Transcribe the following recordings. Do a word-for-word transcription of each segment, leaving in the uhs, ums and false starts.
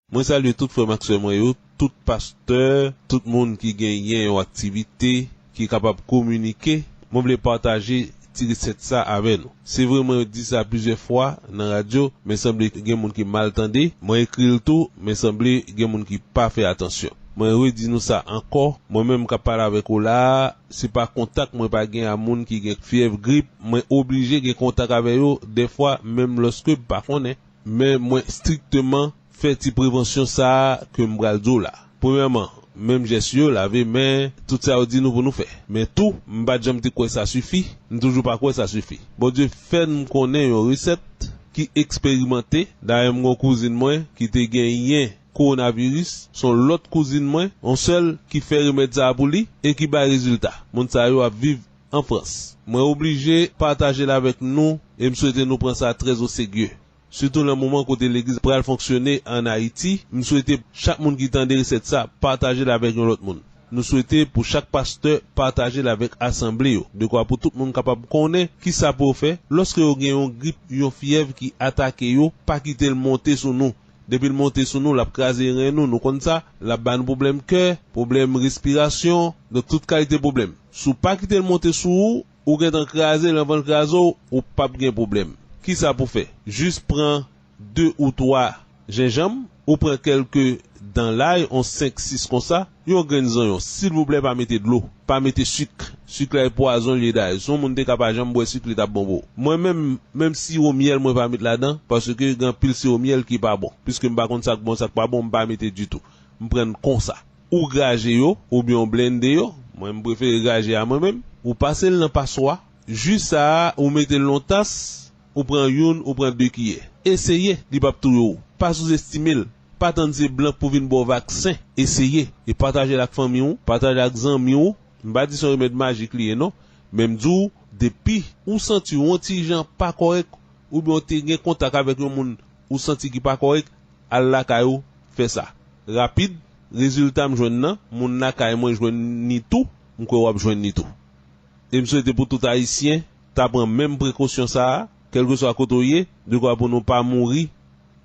Mwen salye tout frè m ak sè mwen yo, tout pastè, tout moun ki genyen yon aktivite, ki kapab kominike. Mwen vle pataje ti resèt sa avè nou. Se vre mwen di sa plizyè fwa nan radyo, men sanble gen moun ki mal tande. Mwen ekri l tou, men sanble gen moun ki pa fè atansyon. Mwen redi nou sa ankò, mwen menm k ap pale avèk ou la a, se pa kontak mwen pa gen a moun ki gen fyèv, grip, mwen oblije gen kontak avè yo, dèfwa menm lòske m pa konnen. Men mwen strikteman fè ti prevansyon sa a ke m pral di w la. Premyèman, menm jès yo, lave men, tout sa yo di nou pou nou fè. Men tou, m pa t janm te kwè sa sifi, m toujou pa kwè sa sifi. Bondye fè m konnen yon resèt ki eksperimante. Dayè, m gon kouzin mwen ki te genyen kowonaviris, s on lòt kouzin mwen, yon sèl ki fè remèd sa a pou li e ki bay rezilta. Moun sa yo ap viv an Frans. Mwen oblije pataje l avèk nou e m swete nou pran sa trè o serye. Sitou nan moman kote legliz pral fonksyone ann Ayiti, m swete chak moun ki tande resèt sa pataje l avèk yon lòt moun. Nou swete pou chak pastè pataje l avèk asanble yo, dekwa pou tout moun kapab konnen kisa pou yo fè lòske yo gen yon grip, yon fyèv ki atake yo, pa kite l monte sou nou. Depi l monte sou nou, l ap kraze ren nou, nou konn sa, l ap ba nou pwoblèm kè, pwoblèm respirasyon, donk tout kalite pwoblèm. Si w pa kite l monte sou ou, ou gentan kraze l, anvan l kraze w, ou p ap gen pwoblèm. Kisa pou fè? Jis pran de ou twa jenjanm, ou pran kèlke dan lay, yon senk, sis konsa, yon grenn zonyon. Silvouplè, pa mete dlo, pa mete sik. Sik la e pwazon l ye dayè. Si yon moun te ka pa janm bwè sik, li t ap bon pou ou. Mwen menm, menm siwo myèl mwen pa met ladan, paske gen anpil siwo myèl ki pa bon. Piske m pa konn sa k bon, sa k pa bon, m pa mete ditou. M pran l konsa. Ou graje yo, oubyen w blende yo. Mwen, m prefere graje a mwen menm. Ou pase l nan paswa. Ji sa a, ou mete l nan yon tas, ou pran youn, ou pran de kiyè. Eseye, li p ap touye w. Pa souzestime l. Pa tann se blan k pou vin ba w vaksen. Eseye. E pataje l ak fanmi w, pataje l ak zanmi w. M pa di se yon remèd majik li ye, non. Men m di w, depi ou santi w yon ti jan pa kòrèk, oubyen w te gen kontak avèk yon moun ou santi ki pa kòrèk, al lakay ou, fè sa. Rapid, rezilta m jwenn nan, moun lakay mwen jwenn ni tou, m kwè w ap jwenn ni tou. E m swete pou tout Ayisyen ta pran menm prekosyon sa a, kèlkeswa kote w ye, dekwa pou nou pa mouri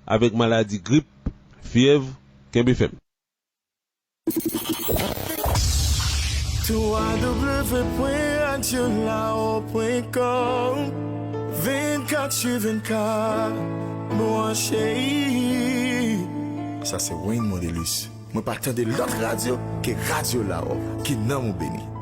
avèk maladi grip, fyèv, kenbe fèm. w w w pwen radyo lawo pwen kòm. Vennkat su vennkat, branche. Sa se Wayne Mondelus. Mwen pa tande lòt radyo ke Radyo Lawo. Ke nanm ou beni.